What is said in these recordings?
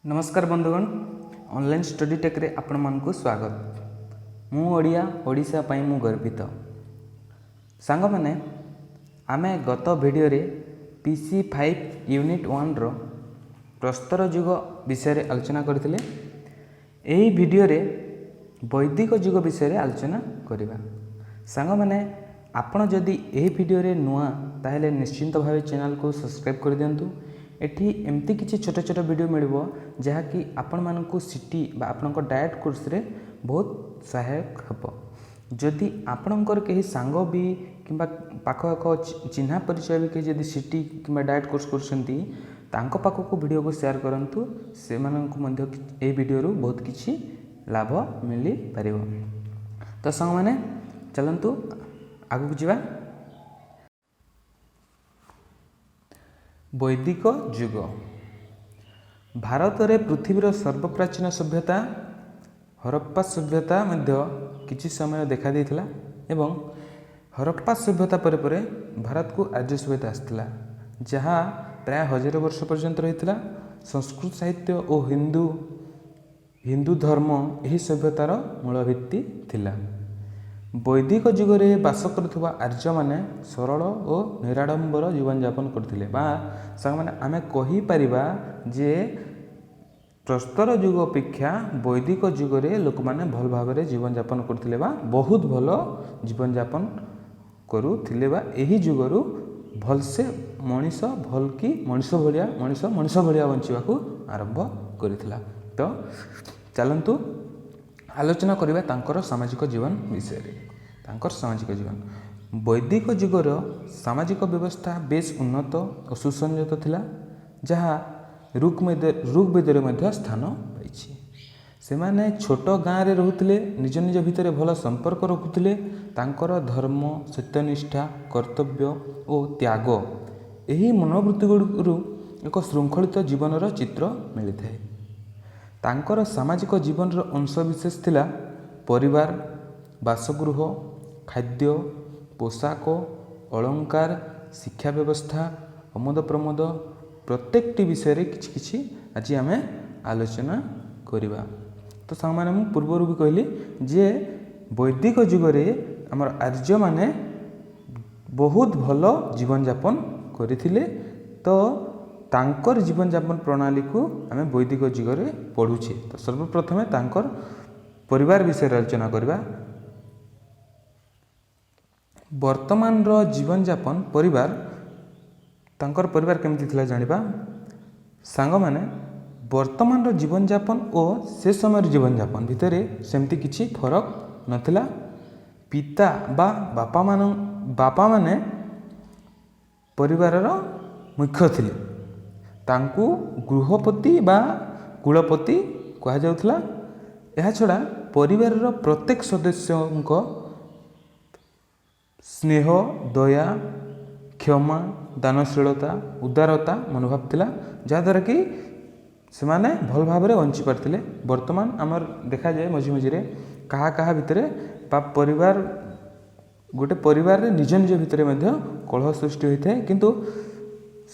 ନମସ୍କାର ବନ୍ଧୁଗଣ, online study ଟେକ୍ରେ ଆପଣମାନଙ୍କୁ ସ୍ୱାଗତ। ମୁଁ ଓଡ଼ିଆ, ଓଡ଼ିଶା ପାଇଁ ମୁଁ ଗର୍ବିତ। ସାଙ୍ଗମାନେ, ଆମେ ଗତ ଭିଡ଼ିଓରେ PC 5 unit 1ର ପ୍ରସ୍ତର ଯୁଗ ବିଷୟରେ ଆଲୋଚନା କରିଥିଲେ। ଏହି ଭିଡ଼ିଓରେ ବୈଦିକ ଯୁଗ ବିଷୟରେ ଆଲୋଚନା କରିବା। ସାଙ୍ଗମାନେ, ଆପଣ ଯଦି ଏହି ଭିଡ଼ିଓରେ ନୂଆ, ତାହେଲେ ନିଶ୍ଚିନ୍ତ ଭାବେ ଚ୍ୟାନେଲକୁ ସବସ୍କ୍ରାଇବ୍ କରିଦିଅନ୍ତୁ। ଏଠି ଏମିତି କିଛି ଛୋଟ ଛୋଟ ଭିଡ଼ିଓ ମିଳିବ, ଯାହାକି ଆପଣମାନଙ୍କୁ ସିଟି ବା ଆପଣଙ୍କ ଡାଏଟ୍ କୋର୍ସରେ ବହୁତ ସହାୟକ ହେବ। ଯଦି ଆପଣଙ୍କର କେହି ସାଙ୍ଗ ବି କିମ୍ବା ପାଖ ଆଖ ଚିହ୍ନା ପରିଚୟ ବି କେହି ଯଦି ସିଟି କିମ୍ବା ଡାଏଟ୍ କୋର୍ସ କରୁଛନ୍ତି, ତାଙ୍କ ପାଖକୁ ଭିଡ଼ିଓକୁ ସେୟାର କରନ୍ତୁ। ସେମାନଙ୍କୁ ମଧ୍ୟ ଏହି ଭିଡ଼ିଓରୁ ବହୁତ କିଛି ଲାଭ ମିଳିପାରିବ। ତ ସାଙ୍ଗମାନେ, ଚାଲନ୍ତୁ ଆଗକୁ ଯିବା। ବୈଦିକ ଯୁଗ। ଭାରତରେ ପୃଥିବୀର ସର୍ବପ୍ରାଚୀନ ସଭ୍ୟତା ହରପ୍ପା ସଭ୍ୟତା ମଧ୍ୟ କିଛି ସମୟ ଦେଖାଦେଇଥିଲା ଏବଂ ହରପ୍ପା ସଭ୍ୟତା ପରେ ପରେ ଭାରତକୁ ଆର୍ଯ୍ୟ ସଭ୍ୟତା ଆସିଥିଲା, ଯାହା ପ୍ରାୟ 1000 ବର୍ଷ ପର୍ଯ୍ୟନ୍ତ ରହିଥିଲା। ସଂସ୍କୃତ ସାହିତ୍ୟ ଓ ହିନ୍ଦୁ ଧର୍ମ ଏହି ସଭ୍ୟତାର ମୂଳ ଭିତ୍ତି ଥିଲା। ବୈଦିକ ଯୁଗରେ ବାସ କରୁଥିବା ଆର୍ଯ୍ୟମାନେ ସରଳ ଓ ନିରାଡ଼ମ୍ବର ଜୀବନଯାପନ କରୁଥିଲେ। ବା ସାଙ୍ଗମାନେ, ଆମେ କହିପାରିବା ଯେ ପ୍ରସ୍ତର ଯୁଗ ଅପେକ୍ଷା ବୈଦିକ ଯୁଗରେ ଲୋକମାନେ ଭଲ ଭାବରେ ଜୀବନଯାପନ କରୁଥିଲେ ବା ବହୁତ ଭଲ ଜୀବନଯାପନ କରୁଥିଲେ, ବା ଏହି ଯୁଗରୁ ଭଲସେ ମଣିଷ ଭଲ କି ମଣିଷ ଭଳିଆ ମଣିଷ ମଣିଷ ଭଳିଆ ବଞ୍ଚିବାକୁ ଆରମ୍ଭ କରିଥିଲା। ତ ଚାଲନ୍ତୁ ଆଲୋଚନା କରିବା ତାଙ୍କର ସାମାଜିକ ଜୀବନ ବିଷୟରେ। ତାଙ୍କର ସାମାଜିକ ଜୀବନ, ବୈଦିକ ଯୁଗର ସାମାଜିକ ବ୍ୟବସ୍ଥା ବେଶ ଉନ୍ନତ ଓ ସୁସଂଯତ ଥିଲା, ଯାହା ଋଗ୍ବେଦରେ ମଧ୍ୟ ସ୍ଥାନ ପାଇଛି। ସେମାନେ ଛୋଟ ଗାଁରେ ରହୁଥିଲେ, ନିଜ ନିଜ ଭିତରେ ଭଲ ସମ୍ପର୍କ ରଖୁଥିଲେ। ତାଙ୍କର ଧର୍ମ, ସତ୍ୟନିଷ୍ଠା, କର୍ତ୍ତବ୍ୟ ଓ ତ୍ୟାଗ, ଏହି ମନୋବୃତ୍ତି ଗୁଡ଼ିକରୁ ଏକ ଶୃଙ୍ଖଳିତ ଜୀବନର ଚିତ୍ର ମିଳିଥାଏ। ତାଙ୍କର ସାମାଜିକ ଜୀବନର ଅଂଶବିଶେଷ ଥିଲା ପରିବାର, ବାସଗୃହ, ଖାଦ୍ୟ, ପୋଷାକ, ଅଳଙ୍କାର, ଶିକ୍ଷା ବ୍ୟବସ୍ଥା, ଆମୋଦ ପ୍ରମୋଦ। ପ୍ରତ୍ୟେକଟି ବିଷୟରେ କିଛି କିଛି ଆଜି ଆମେ ଆଲୋଚନା କରିବା। ତ ସାଙ୍ଗମାନେ, ମୁଁ ପୂର୍ବରୁ ବି କହିଲି ଯେ ବୈଦିକ ଯୁଗରେ ଆମର ଆର୍ଯ୍ୟମାନେ ବହୁତ ଭଲ ଜୀବନଯାପନ କରିଥିଲେ। ତ ତାଙ୍କର ଜୀବନଯାପନ ପ୍ରଣାଳୀକୁ ଆମେ ବୈଦିକ ଯୁଗରେ ପଢ଼ୁଛେ। ତ ସର୍ବପ୍ରଥମେ ତାଙ୍କର ପରିବାର ବିଷୟରେ ଆଲୋଚନା କରିବା। ବର୍ତ୍ତମାନର ଜୀବନଯାପନ ପରିବାର, ତାଙ୍କର ପରିବାର କେମିତି ଥିଲା ଜାଣିବା। ସାଙ୍ଗମାନେ, ବର୍ତ୍ତମାନର ଜୀବନଯାପନ ଓ ସେ ସମୟର ଜୀବନଯାପନ ଭିତରେ ସେମିତି କିଛି ଫରକ ନଥିଲା। ପିତା ବା ବାପାମାନେ ପରିବାରର ମୁଖ୍ୟ ଥିଲେ। ତାଙ୍କୁ ଗୃହପତି ବା କୁଳପତି କୁହାଯାଉଥିଲା। ଏହାଛଡ଼ା ପରିବାରର ପ୍ରତ୍ୟେକ ସଦସ୍ୟଙ୍କ ସ୍ନେହ, ଦୟା, କ୍ଷମା, ଦାନଶୀଳତା, ଉଦାରତା ମନୋଭାବ ଥିଲା, ଯାହାଦ୍ୱାରା କି ସେମାନେ ଭଲ ଭାବରେ ବଞ୍ଚି ପାରିଥିଲେ। ବର୍ତ୍ତମାନ ଆମର ଦେଖାଯାଏ ମଝି ମଝିରେ କାହା କାହା ଭିତରେ ବା ପରିବାର, ଗୋଟେ ପରିବାରରେ ନିଜ ନିଜ ଭିତରେ ମଧ୍ୟ କଳହ ସୃଷ୍ଟି ହୋଇଥାଏ। କିନ୍ତୁ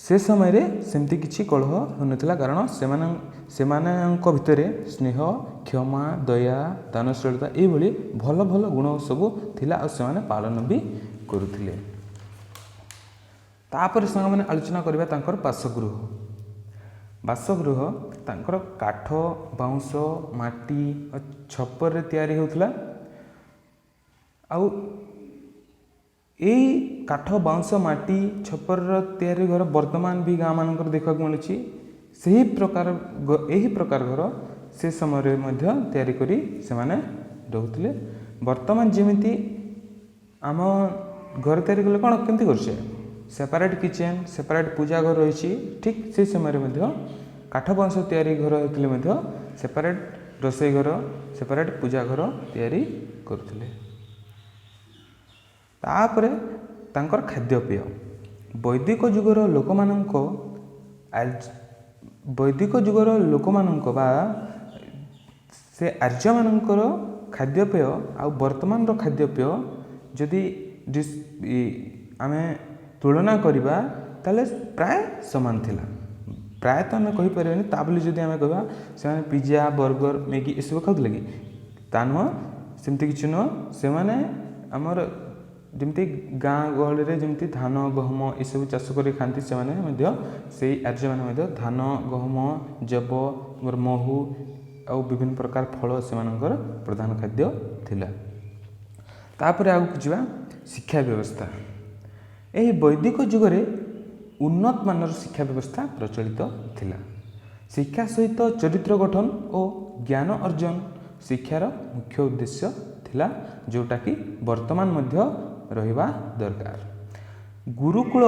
ସେ ସମୟରେ ସେମିତି କିଛି କଳହ ହେଉନଥିଲା, କାରଣ ସେମାନଙ୍କ ଭିତରେ ସ୍ନେହ, କ୍ଷମା, ଦୟା, ଦାନଶୀଳତା ଏଇଭଳି ଭଲ ଭଲ ଗୁଣ ସବୁ ଥିଲା ଆଉ ସେମାନେ ପାଳନ ବି କରୁଥିଲେ। ତାପରେ ସାଙ୍ଗମାନେ, ଆଲୋଚନା କରିବା ତାଙ୍କର ବାସଗୃହ। ବାସଗୃହ ତାଙ୍କର କାଠ, ବାଉଁଶ, ମାଟି ଓ ଛପରରେ ତିଆରି ହେଉଥିଲା। ଆଉ ଏଇ କାଠ, ବାଉଁଶ, ମାଟି, ଛପରର ତିଆରି ଘର ବର୍ତ୍ତମାନ ବି ଗାଁ ମାନଙ୍କରେ ଦେଖିବାକୁ ମିଳୁଛି। ସେହି ପ୍ରକାର ଏହି ପ୍ରକାର ଘର ସେ ସମୟରେ ମଧ୍ୟ ତିଆରି କରି ସେମାନେ ରହୁଥିଲେ। ବର୍ତ୍ତମାନ ଯେମିତି ଆମ ଘର ତିଆରି କଲେ କ'ଣ କେମିତି କରୁଛେ, ସେପାରେଟ୍ କିଚେନ୍, ସେପାରେଟ୍ ପୂଜା ଘର ରହିଛି, ଠିକ୍ ସେ ସମୟରେ ମଧ୍ୟ କାଠ ବାଉଁଶ ତିଆରି ଘର ହେଉଥିଲେ ମଧ୍ୟ ସେପାରେଟ୍ ରୋଷେଇ ଘର, ସେପାରେଟ୍ ପୂଜା ଘର ତିଆରି କରୁଥିଲେ। ତାପରେ ତାଙ୍କର ଖାଦ୍ୟପେୟ। ବୈଦିକ ଯୁଗର ଲୋକମାନଙ୍କ ବା ସେ ଆର୍ଯ୍ୟମାନଙ୍କର ଖାଦ୍ୟପେୟ ଆଉ ବର୍ତ୍ତମାନର ଖାଦ୍ୟପେୟ ଯଦି ଆମେ ତୁଳନା କରିବା, ତାହେଲେ ପ୍ରାୟ ସମାନ ଥିଲା। ପ୍ରାୟତଃ ଆମେ କହିପାରିବାନି। ତା ବୋଲି ଯଦି ଆମେ କହିବା ସେମାନେ ପିଜା, ବର୍ଗର, ମ୍ୟାଗି ଏସବୁ ଖାଉଥିଲେ କି, ତା ନୁହଁ, ସେମିତି କିଛି ନୁହଁ। ସେମାନେ ଆମର ଯେମିତି ଗାଁ ଗହଳିରେ ଯେମିତି ଧାନ, ଗହମ ଏସବୁ ଚାଷ କରି ଖାଆନ୍ତି, ସେମାନେ ମଧ୍ୟ ସେଇ ଆର୍ଯ୍ୟମାନେ ମଧ୍ୟ ଧାନ, ଗହମ, ଯବ, ମହୁ ଆଉ ବିଭିନ୍ନ ପ୍ରକାର ଫଳ ସେମାନଙ୍କର ପ୍ରଧାନ ଖାଦ୍ୟ ଥିଲା। ତାପରେ ଆଗକୁ ଯିବା, ଶିକ୍ଷା ବ୍ୟବସ୍ଥା। ଏହି ବୈଦିକ ଯୁଗରେ ଉନ୍ନତ ମାନର ଶିକ୍ଷା ବ୍ୟବସ୍ଥା ପ୍ରଚଳିତ ଥିଲା। ଶିକ୍ଷା ସହିତ ଚରିତ୍ର ଗଠନ ଓ ଜ୍ଞାନ ଅର୍ଜନ ଶିକ୍ଷାର ମୁଖ୍ୟ ଉଦ୍ଦେଶ୍ୟ ଥିଲା, ଯେଉଁଟାକି ବର୍ତ୍ତମାନ ମଧ୍ୟ ରହିବା ଦରକାର। ଗୁରୁକୁଳ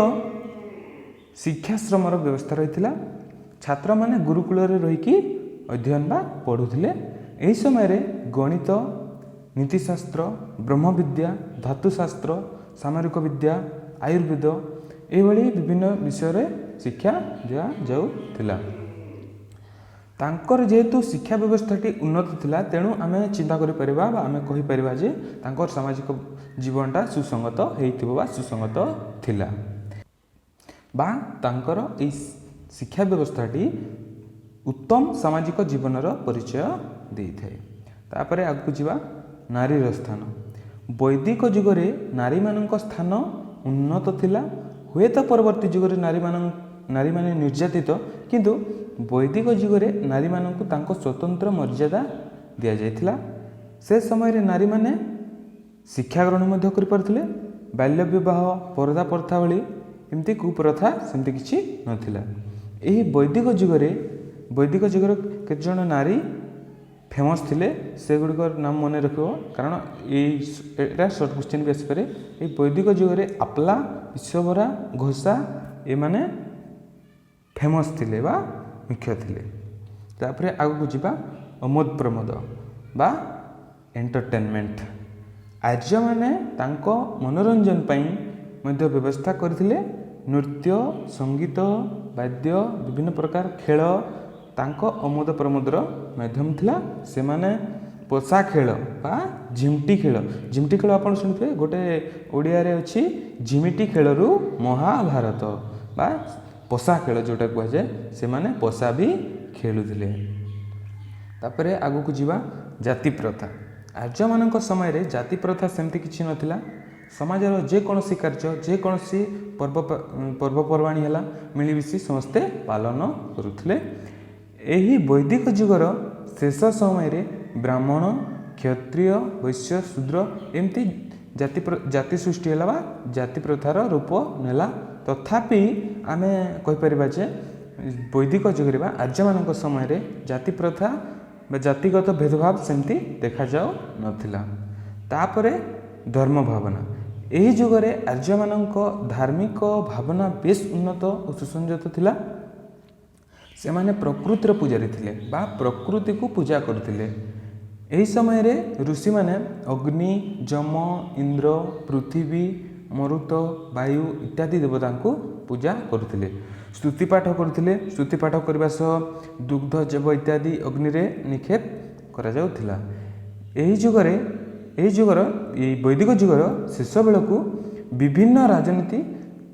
ଶିକ୍ଷାଶ୍ରମର ବ୍ୟବସ୍ଥା ରହିଥିଲା। ଛାତ୍ରମାନେ ଗୁରୁକୁଳରେ ରହିକି ଅଧ୍ୟୟନ ବା ପଢ଼ୁଥିଲେ। ଏହି ସମୟରେ ଗଣିତ, ନୀତିଶାସ୍ତ୍ର, ବ୍ରହ୍ମବିଦ୍ୟା, ଧାତୁଶାସ୍ତ୍ର, ସାମରିକ ବିଦ୍ୟା, ଆୟୁର୍ବେଦ ଏହିଭଳି ବିଭିନ୍ନ ବିଷୟରେ ଶିକ୍ଷା ଦିଆଯାଉଥିଲା। ତାଙ୍କର ଯେହେତୁ ଶିକ୍ଷା ବ୍ୟବସ୍ଥାଟି ଉନ୍ନତ ଥିଲା, ତେଣୁ ଆମେ ଚିନ୍ତା କରିପାରିବା ବା ଆମେ କହିପାରିବା ଯେ ତାଙ୍କର ସାମାଜିକ ଜୀବନଟା ସୁସଙ୍ଗତ ହେଇଥିବ ବା ସୁସଙ୍ଗତ ଥିଲା ବା ତାଙ୍କର ଏଇ ଶିକ୍ଷା ବ୍ୟବସ୍ଥାଟି ଉତ୍ତମ ସାମାଜିକ ଜୀବନର ପରିଚୟ ଦେଇଥାଏ। ତାପରେ ଆଗକୁ ଯିବା, ନାରୀର ସ୍ଥାନ। ବୈଦିକ ଯୁଗରେ ନାରୀମାନଙ୍କ ସ୍ଥାନ ଉନ୍ନତ ଥିଲା। ହୁଏତ ପରବର୍ତ୍ତୀ ଯୁଗରେ ନାରୀମାନେ ନିର୍ଯାତିତ, କିନ୍ତୁ ବୈଦିକ ଯୁଗରେ ନାରୀମାନଙ୍କୁ ତାଙ୍କ ସ୍ୱତନ୍ତ୍ର ମର୍ଯ୍ୟାଦା ଦିଆଯାଇଥିଲା। ସେ ସମୟରେ ନାରୀମାନେ ଶିକ୍ଷା ଗ୍ରହଣ ମଧ୍ୟ କରିପାରୁଥିଲେ। ବାଲ୍ୟ ବିବାହ, ପରଦା ପ୍ରଥା ଭଳି ଏମିତି କୁପ୍ରଥା ସେମିତି କିଛି ନଥିଲା। ଏହି ବୈଦିକ ଯୁଗର କେତେଜଣ ନାରୀ ଫେମସ୍ ଥିଲେ, ସେଗୁଡ଼ିକର ନାମ ମନେ ରଖିବ, କାରଣ ଏଇଟା ସର୍ଟ କ୍ୱେଶ୍ଚିନ୍ ବି ଆସିପାରେ। ଏଇ ବୈଦିକ ଯୁଗରେ ଆପଲା, ବିଶ୍ୱବରା, ଘୋଷା ଏମାନେ ଫେମସ୍ ଥିଲେ ବା ମୁଖ୍ୟ ଥିଲେ। ତାପରେ ଆଗକୁ ଯିବା, ଆମୋଦ ପ୍ରମୋଦ ବା ଏଣ୍ଟରଟେନମେଣ୍ଟ। ଆର୍ଯ୍ୟମାନେ ତାଙ୍କ ମନୋରଞ୍ଜନ ପାଇଁ ମଧ୍ୟ ବ୍ୟବସ୍ଥା କରିଥିଲେ। ନୃତ୍ୟ, ସଙ୍ଗୀତ, ବାଦ୍ୟ, ବିଭିନ୍ନ ପ୍ରକାର ଖେଳ ତାଙ୍କ ଆମୋଦ ପ୍ରମୋଦର ମାଧ୍ୟମ ଥିଲା। ସେମାନେ ପଶା ଖେଳ ବା ଝିମ୍ଟି ଖେଳ। ଝିମ୍ଟି ଖେଳ ଆପଣ ଶୁଣିଥିବେ, ଗୋଟେ ଓଡ଼ିଆରେ ଅଛି, ଝିମିଟି ଖେଳରୁ ମହାଭାରତ ବା ପଶା ଖେଳ ଯେଉଁଟା କୁହାଯାଏ, ସେମାନେ ପଶା ବି ଖେଳୁଥିଲେ। ତାପରେ ଆଗକୁ ଯିବା, ଜାତି ପ୍ରଥା। ଆର୍ଯ୍ୟମାନଙ୍କ ସମୟରେ ଜାତି ପ୍ରଥା ସେମିତି କିଛି ନଥିଲା। ସମାଜର ଯେକୌଣସି କାର୍ଯ୍ୟ, ଯେକୌଣସି ପର୍ବପର୍ବାଣୀ ହେଲା, ମିଳିମିଶି ସମସ୍ତେ ପାଳନ କରୁଥିଲେ। ଏହି ବୈଦିକ ଯୁଗର ଶେଷ ସମୟରେ ବ୍ରାହ୍ମଣ, କ୍ଷତ୍ରିୟ, ବୈଶ୍ୟ, ଶୂଦ୍ର ଏମିତି ଜାତି ସୃଷ୍ଟି ହେଲା ବା ଜାତି ପ୍ରଥାର ରୂପ ନେଲା। ତଥାପି ଆମେ କହିପାରିବା ଯେ ବୈଦିକ ଯୁଗରେ ବା ଆର୍ଯ୍ୟମାନଙ୍କ ସମୟରେ ଜାତି ପ୍ରଥା ବା ଜାତିଗତ ଭେଦଭାବ ସେମିତି ଦେଖାଯାଉ ନଥିଲା। ତାପରେ ଧର୍ମ ଭାବନା। ଏହି ଯୁଗରେ ଆର୍ଯ୍ୟମାନଙ୍କ ଧାର୍ମିକ ଭାବନା ବେଶ ଉନ୍ନତ ଓ ସୁସଂଯତ ଥିଲା। ସେମାନେ ପ୍ରକୃତିର ପୂଜାରୀ ଥିଲେ ବା ପ୍ରକୃତିକୁ ପୂଜା କରୁଥିଲେ। ଏହି ସମୟରେ ଋଷିମାନେ ଅଗ୍ନି, ଯମ, ଇନ୍ଦ୍ର, ପୃଥିବୀ, ମରୁତ, ବାୟୁ ଇତ୍ୟାଦି ଦେବତାଙ୍କୁ ପୂଜା କରୁଥିଲେ, ସ୍ତୁତିପାଠ କରୁଥିଲେ। ସ୍ତୁତିପାଠ କରିବା ସହ ଦୁଗ୍ଧ, ଯବ ଇତ୍ୟାଦି ଅଗ୍ନିରେ ନିକ୍ଷେପ କରାଯାଉଥିଲା। ଏହି ଯୁଗର ଏହି ବୈଦିକ ଯୁଗର ଶେଷ ବେଳକୁ ବିଭିନ୍ନ ରାଜନୀତି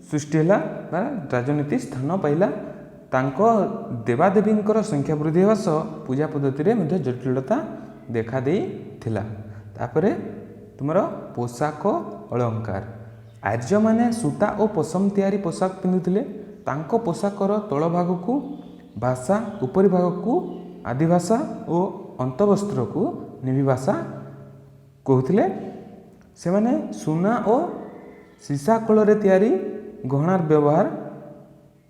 ସୃଷ୍ଟି ହେଲା ବା ରାଜନୀତି ସ୍ଥାନ ପାଇଲା। ତାଙ୍କ ଦେବାଦେବୀଙ୍କର ସଂଖ୍ୟା ବୃଦ୍ଧି ହେବା ସହ ପୂଜା ପଦ୍ଧତିରେ ମଧ୍ୟ ଜଟିଳତା ଦେଖା ଦେଇଥିଲା। ତାପରେ ତୁମର ପୋଷାକ ଅଳଙ୍କାର। ଆର୍ଯ୍ୟମାନେ ସୂତା ଓ ପଶମ ତିଆରି ପୋଷାକ ପିନ୍ଧୁଥିଲେ। ତାଙ୍କ ପୋଷାକର ତଳ ଭାଗକୁ ଭାଷା, ଉପରି ଭାଗକୁ ଆଦିଭାଷା ଓ ଅନ୍ତଃବସ୍ତ୍ରକୁ ନିବିଭାଷା କହୁଥିଲେ। ସେମାନେ ସୁନା ଓ ସୀସା ଖୋଳରେ ତିଆରି ଗହଣାର ବ୍ୟବହାର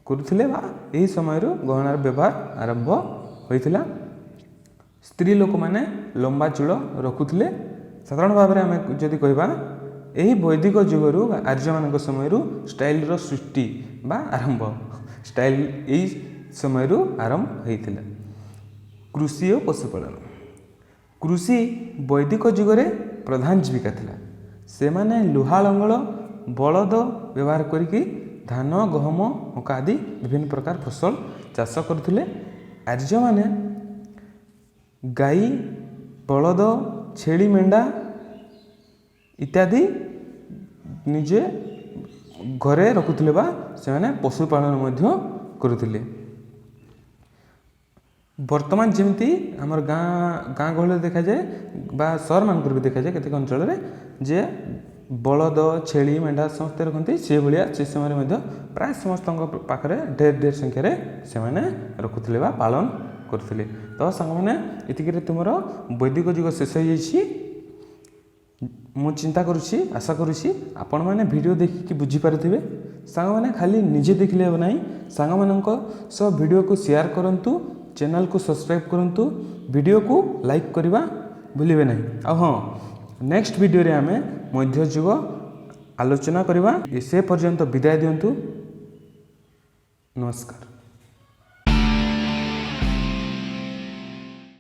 କରୁଥିଲେ ବା ଏହି ସମୟରୁ ଗହଣାର ବ୍ୟବହାର ଆରମ୍ଭ ହୋଇଥିଲା। ସ୍ତ୍ରୀ ଲୋକମାନେ ଲମ୍ବା ଚୂଳ ରଖୁଥିଲେ। ସାଧାରଣ ଭାବରେ ଆମେ ଯଦି କହିବା, ଏହି ବୈଦିକ ଯୁଗରୁ ବା ଆର୍ଯ୍ୟମାନଙ୍କ ସମୟରୁ ଷ୍ଟାଇଲର ସୃଷ୍ଟି ବା ଆରମ୍ଭ, ଷ୍ଟାଇଲ ଏହି ସମୟରୁ ଆରମ୍ଭ ହୋଇଥିଲା। କୃଷି ଓ ପଶୁପାଳନ। କୃଷି ବୈଦିକ ଯୁଗରେ ପ୍ରଧାନ ଜୀବିକା ଥିଲା। ସେମାନେ ଲୁହା ଲଙ୍ଗଳ, ବଳଦ ବ୍ୟବହାର କରିକି ଧାନ, ଗହମ, ମକା ଆଦି ବିଭିନ୍ନ ପ୍ରକାର ଫସଲ ଚାଷ କରୁଥିଲେ। ଆର୍ଯ୍ୟମାନେ ଗାଈ, ବଳଦ, ଛେଳି, ମେଣ୍ଢା ଇତ୍ୟାଦି ନିଜେ ଘରେ ରଖୁଥିଲେ ବା ସେମାନେ ପଶୁପାଳନ ମଧ୍ୟ କରୁଥିଲେ। ବର୍ତ୍ତମାନ ଯେମିତି ଆମର ଗାଁ ଗାଁ ଗହଳିରେ ଦେଖାଯାଏ ବା ସହରମାନଙ୍କରେ ବି ଦେଖାଯାଏ କେତେକ ଅଞ୍ଚଳରେ ଯେ ବଳଦ, ଛେଳି, ମେଣ୍ଢା ସମସ୍ତେ ରଖନ୍ତି, ସେଭଳିଆ ସେ ସମୟରେ ମଧ୍ୟ ପ୍ରାୟ ସମସ୍ତଙ୍କ ପାଖରେ ଢେର ଢେର ସଂଖ୍ୟାରେ ସେମାନେ ରଖୁଥିଲେ ବା ପାଳନ କରୁଥିଲେ। ତ ସାଙ୍ଗମାନେ, ଏତିକିରେ ତୁମର ବୈଦିକ ଯୁଗ ଶେଷ ହୋଇଯାଇଛି। ମୁଁ ଚିନ୍ତା କରୁଛି, ଆଶା କରୁଛି ଆପଣମାନେ ଭିଡ଼ିଓ ଦେଖିକି ବୁଝିପାରୁଥିବେ। ସାଙ୍ଗମାନେ, ଖାଲି ନିଜେ ଦେଖିଲେ ହେବ ନାହିଁ, ସାଙ୍ଗମାନଙ୍କ ସହ ଭିଡ଼ିଓକୁ ସେୟାର କରନ୍ତୁ, ଚ୍ୟାନେଲକୁ ସବସ୍କ୍ରାଇବ୍ କରନ୍ତୁ, ଭିଡ଼ିଓକୁ ଲାଇକ୍ କରିବା ଭୁଲିବେ ନାହିଁ। ଆଉ ହଁ, ନେକ୍ସଟ ଭିଡ଼ିଓରେ ଆମେ ମଧ୍ୟଯୁଗ ଆଲୋଚନା କରିବା। ସେ ପର୍ଯ୍ୟନ୍ତ ବିଦାୟ ଦିଅନ୍ତୁ। ନମସ୍କାର।